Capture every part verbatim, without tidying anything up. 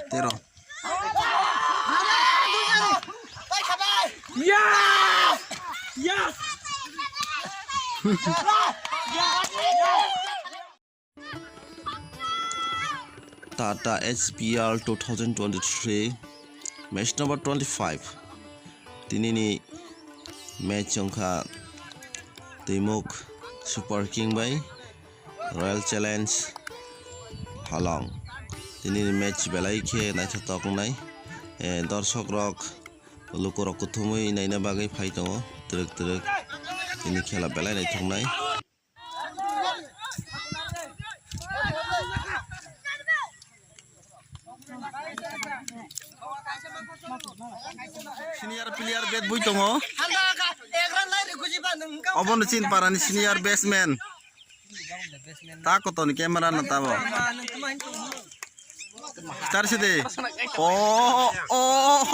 Tero. Yes! Yes! Tata H P L two thousand twenty-three, match number twenty-five. Tinini match wngkha Twimuk Super King bai Royal Challenge Halong. Tinini match belai khe naithotok wngnai. Eh, dorshok rok, luku rok kuthumui naina bagwi phai tongo, twrwk twrwk. Tini khela belai naithoknai. Senior player bet bui tongo. Obono chin parani senior batsman. Ta koton camera na tabo. Star sidi. Oh, oh.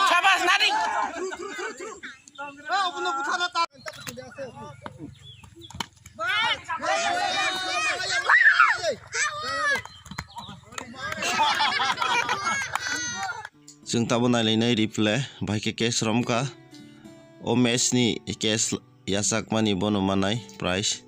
Shabash, Nadi. Chwng tabuk nailainai replay, bahai khe cash romkha. O match ni cash yachakmani bono manai prize.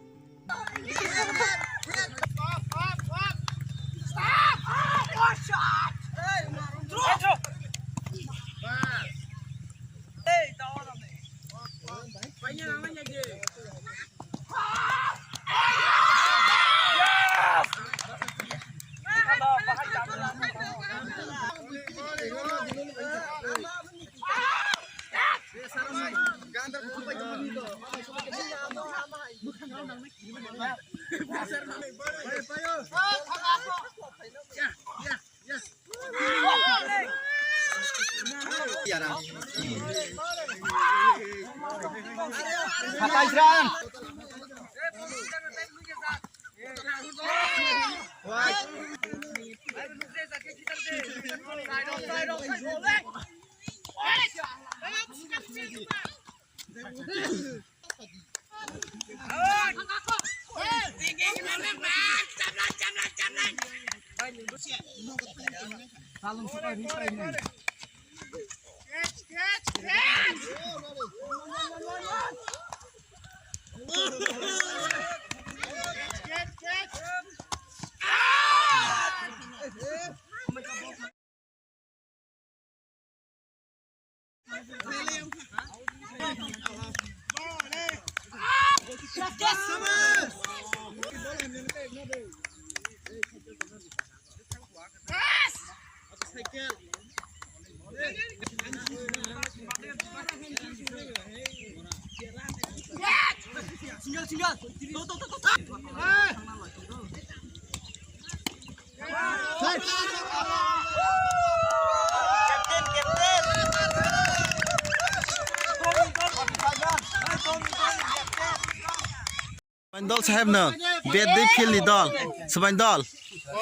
Swbaini dol saheb no, bet dei field ni dol, swbaini dol.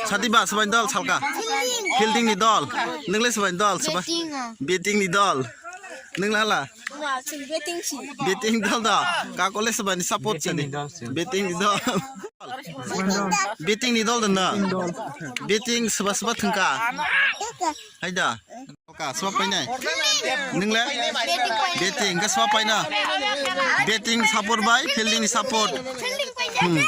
Sadiba, swbaini dol salka. Fielding ni dol. Nwngle swbaini dol, swbai-, betting ni dol. Nwngle hala. Betting dol da. Kakole swbaini support sini. Betting ni dol. Betting ni dol da na. Betting swba swba thwngka. Haida. Oka, swap painai. Nwngle? Betting, hwnkhe swap paina. Betting support bai, fielding support. Hmm.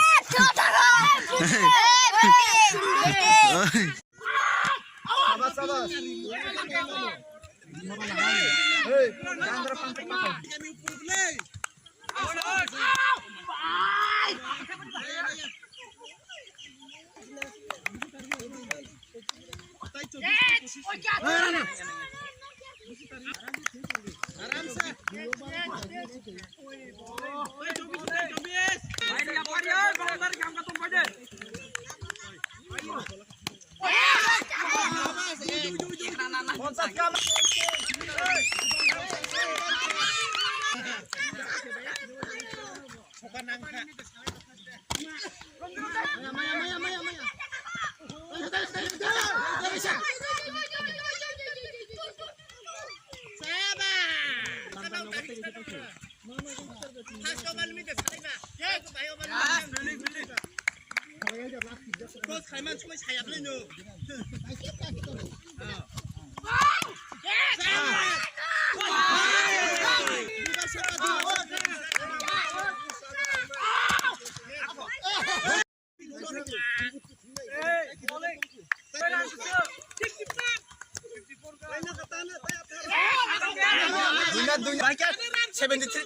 Seventy three.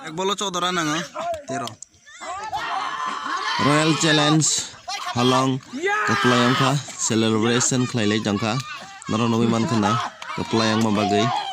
Ek bolo chodora nango, tero. Royal Challenge Halong kwplai wngkha, celebration khlailai tongkha, norok nugwi mankha na kwplai wngma bagwi.